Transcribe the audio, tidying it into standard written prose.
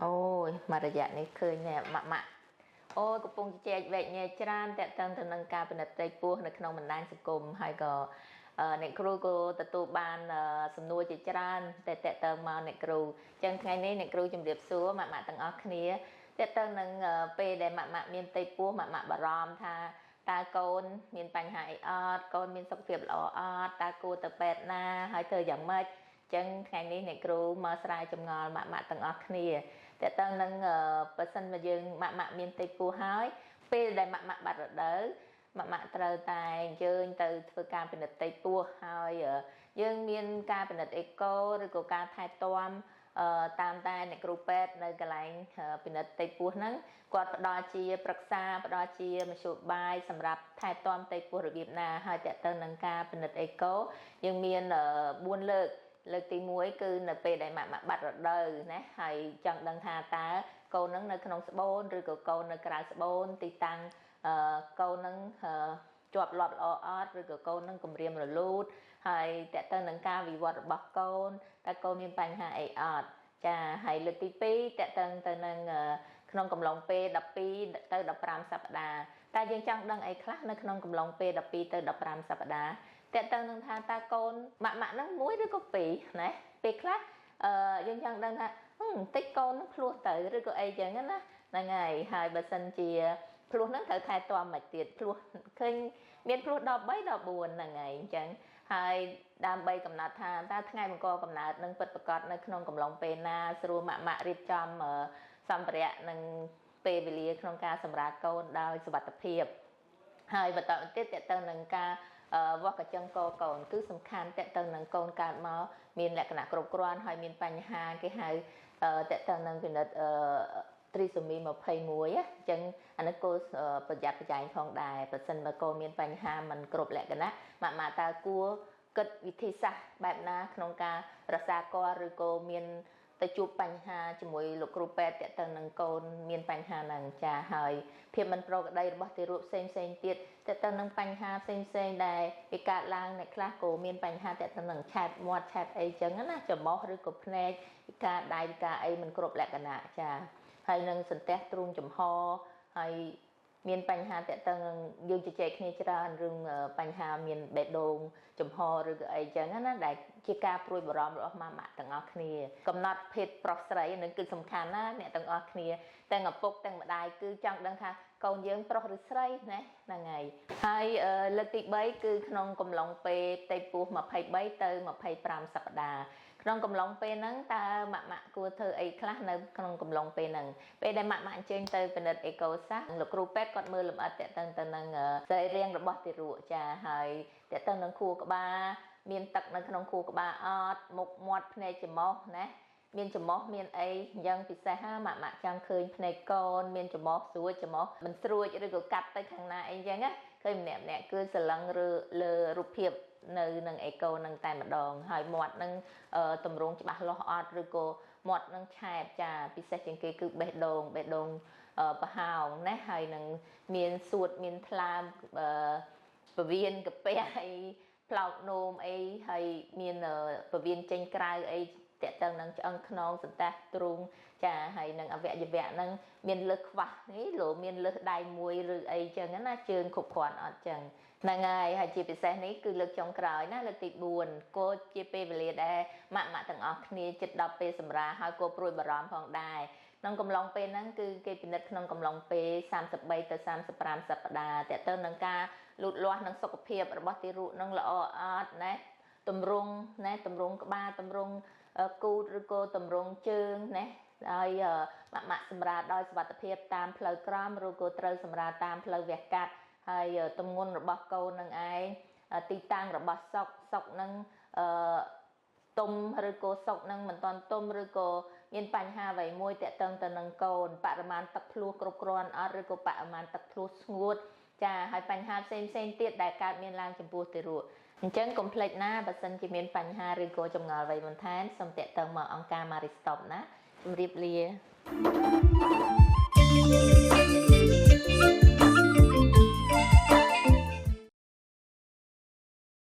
អូយមួយរយៈនេះឃើញម៉ាក់ម៉ាក់អូយកំពុងជជែកវែកញែកច្រើនតាក់ទងទៅនឹងការពិនិត្យផ្ទៃពោះនៅក្នុងបណ្ដាញសង្គមហើយក៏អ្នកគ្រូក៏ទទួលបានសំណួរជាច្រើនតែតាក់ទងមកអ្នកគ្រូអញ្ចឹងថ្ងៃនេះអ្នកគ្រូជម្រាបសួរម៉ាក់ម៉ាក់ទាំងអស់គ្នាតាក់ទងនឹងពេលដែលម៉ាក់ម៉ាក់មានផ្ទៃពោះម៉ាក់ម៉ាក់បារម្ភថាតើកូនមានបញ្ហាអីអត់កូនមានសុខភាពល្អអត់តើគួរទៅពេទ្យណាហើយធ្វើយ៉ាងម៉េចចឹងថ្ងៃនេះអ្នកគ្រូមកស្រាយចម្ងល់ម៉ាក់ម៉ាក់ទាំងអស់គ្នាតើតើនឹងបើសិនមកយើងម៉ាក់ម៉ាក់មានផ្ទៃពោះហើយពេលដែលម៉ាក់ម៉ាក់បាត់រដូវម៉ាក់ម៉ាក់ត្រូវតែអញ្ជើញទៅធ្វើការពិនិត្យផ្ទៃពោះហើយយើងមានការពិនិត្យអេកូឬក៏ការថែទាំតាមតែអ្នកគ្រូពេទ្យនៅកន្លែងពិនិត្យផ្ទៃពោះហ្នឹងគាត់ផ្ដល់ជាប្រឹក្សាផ្ដល់ជាមធ្យោបាយសម្រាប់ថែទាំផ្ទៃពោះរបៀបណាហើយតើទៅនឹងការពិនិត្យអេកូយើងមាន4លើកលើកទី1គឺនៅពេលដែលម៉ាក់ម៉ាក់បាត់រដូវណាហើយចង់ដឹងថាតើកូននឹងនៅក្នុងស្បូនឬក៏កូននៅក្រៅស្បូនទីតាំងកូននឹងជាប់លាប់ល្អអត់ឬក៏កូននឹងគម្រាមរលូតហើយតើទៅនឹងការវិវត្តរបស់កូនតើកូនមានបញ្ហាអីអត់ចាហើយលើកទី2តើទៅនឹងក្នុងកំឡុងពេល12ទៅ15សប្តាហ៍តែយើងចង់ដឹងអីខ្លះនៅក្នុងកំឡុងពេល12ទៅ15សប្តាហ៍តើទៅនឹងថាតើកូនម៉ាក់ម៉ាក់ហ្នឹងមួយឬក៏ពីរណាពេលខ្លះយើងចង់ដឹងថាបន្តិចកូនហ្នឹងភ្លោះទៅឬក៏អីចឹងណាហ្នឹងហើយហើយបើសិនជាភ្លោះហ្នឹងត្រូវថែទាំមួយទៀតភ្លោះឃើញមានភ្លោះ13 14ហ្នឹងហើយអញ្ចឹងហើយដើម្បីកំណត់ថាតើថ្ងៃបង្កកំណើតនឹងពិតប្រាកដនៅក្នុងកំឡុងពេលណាស្រួលម៉ាក់ម៉ាក់រៀបចំសម្ភារៈនិងពេលវេលាក្នុងការសម្រាលកូនដោយសុវត្ថិភាពហើយបន្តទៀតតទៅនឹងការវាស់កញ្ចឹងកកូនគឺសំខាន់តទៅនឹងកូនកើតមកមានលក្ខណៈគ្រប់គ្រាន់ហើយមានបញ្ហាគេហៅតទៅនឹងពិនិត្យត្រីសូមី21អញ្ចឹងអានេះគោប្រយ័ត្នប្រយែងផងដែរប្រសិនបើកូនមានបញ្ហាមិនគ្រប់លក្ខណៈម៉ាក់ម៉ាក់តើគួរគិតវិធីសាស្ត្របែបណាក្នុងការរក្សាកឬក៏មានទៅជួបបញ្ហាជាមួយលោកគ្រូពេទ្យតទៅនឹងកូនមានបញ្ហាហ្នឹងចាហើយភាពមិនប្រក្រតីរបស់ទារកផ្សេងផ្សេងទៀតតទៅនឹងបញ្ហាផ្សេងផ្សេងដែលវាកើតឡើងអ្នកខ្លះក៏មានបញ្ហាតទៅនឹងឆែបមាត់ឆែបអីចឹងណាច្រមុះឬក៏ភ្នែកការដៃការអីមិនគ្រប់លក្ខណៈចាហើយនឹងសន្ទះទ្រូងចំហហើយមានបញ្ហាតទៅនឹងយើងជជែកគ្នាច្រើនរឿងបញ្ហាមានបេះដូងចំហឬក៏អីចឹងណាដែលជាការព្រួយបារម្ភរបស់ម៉ាក់ម៉ាក់ទាំងអស់គ្នាកំណត់ភេទប្រុសស្រីនឹងគឺសំខាន់ណាអ្នកទាំងអស់គ្នាទាំងឪពុកទាំងម្ដាយគឺចង់ដឹងថាកូនយើងប្រុសឬស្រីណាហ្នឹងហើយហើយលើកទី3គឺក្នុងកំឡុងពេលផ្ទៃពោះ23ទៅ25សប្តាហ៍ក្នុងកំឡុងពេលហ្នឹងតើម៉ាក់ម៉ាក់គួរធ្វើអីខ្លះនៅក្នុងកំឡុងពេលហ្នឹងពេលដែលម៉ាក់ម៉ាក់អញ្ជើញទៅពិនិត្យអេកូសាសលោកគ្រូពេទ្យគាត់មើលលម្អិតតទៅទៅនឹងសរីរាង្គរបស់ទារកចាហើយតទៅនឹងខួរក្បាលមានទឹកនៅក្នុងខួរក្បាលអត់មុខមាត់ភ្នែកច្រមុះណាមានច្រមុះមានអីអញ្ចឹងពិសេសហាម៉ាក់ម៉ាក់ចង់ឃើញភ្នែកកូនមានច្រមុះស្រួចច្រមុះមិនស្រួចឬក៏កាត់ទៅខាងណាអីអញ្ចឹងណាឃើញម្នាក់ម្នាក់គឺសឡឹងឬលើរូបភាពនៅនឹងអេកូនឹងតែម្ដងហើយមាត់នឹងតម្រងច្បាស់លាស់អត់ឬក៏មាត់នឹងឆែបចាពិសេសជាងគេគឺបេះដូងបេះដូងប្រហោងណាហើយនឹងមានសួតមានថ្លើមពវៀនកាពះអីផ្លោកនោមអីហើយមានពវៀនចេញក្រៅអីតកតឹងនឹងឆ្អឹងខ្នងសន្តាស់ទ្រូងចាហើយនឹងអវយវៈនឹងមានលើសខ្វះនេះលោមានលើសដៃមួយឬអីចឹងណាជើងគ្រប់គ្រាន់អត់ចឹងហ្នឹងហើយហើយជាពិសេសនេះគឺលើកចុងក្រោយណាលើកទី4គោជាពេលវេលាដែលម៉ាក់ម៉ាក់ទាំងអស់គ្នាចិត្តដល់ពេលសម្រាលហើយគោព្រួយបារម្ភផងដែរក្នុងកំឡុងពេលហ្នឹងគឺគេពិនិត្យក្នុងកំឡុងពេល33ទៅ35សប្តាហ៍តើទៅនឹងការលូតលាស់និងសុខភាពរបស់ទារកនឹងល្អអត់ណាតម្រង់ណាតម្រង់ក្បាលតម្រង់គូតឬក៏តម្រង់ជើងណាហើយម៉ាក់ម៉ាក់សម្រាលដោយសុវត្ថិភាពតាមផ្លូវក្រមឬក៏ត្រូវសម្រាលតាមផ្លូវវះកាត់ហើយទម្ងន់របស់កូននឹងឯងទីតាំងរបស់សុកសុកនឹងអឺទុំឬក៏សុកនឹងមិនតាន់ទុំឬក៏មានបញ្ហាអ្វីមួយតាក់ទងទៅនឹងកូនបរិមាណទឹកភ្លោះគ្រប់គ្រាន់អត់ឬក៏បរិមាណទឹកភ្លោះស្ងួតចាហើយបញ្ហាផ្សេងផ្សេងទៀតដែលកើតមានឡើងចំពោះទារកអញ្ចឹងកុំភ្លេចណាបើសិនជាមានបញ្ហាឬក៏ចម្ងល់អ្វីបន្ថែមសូមតាក់ទងមកអង្គការ Marie Stop ណាជម្រាបលា។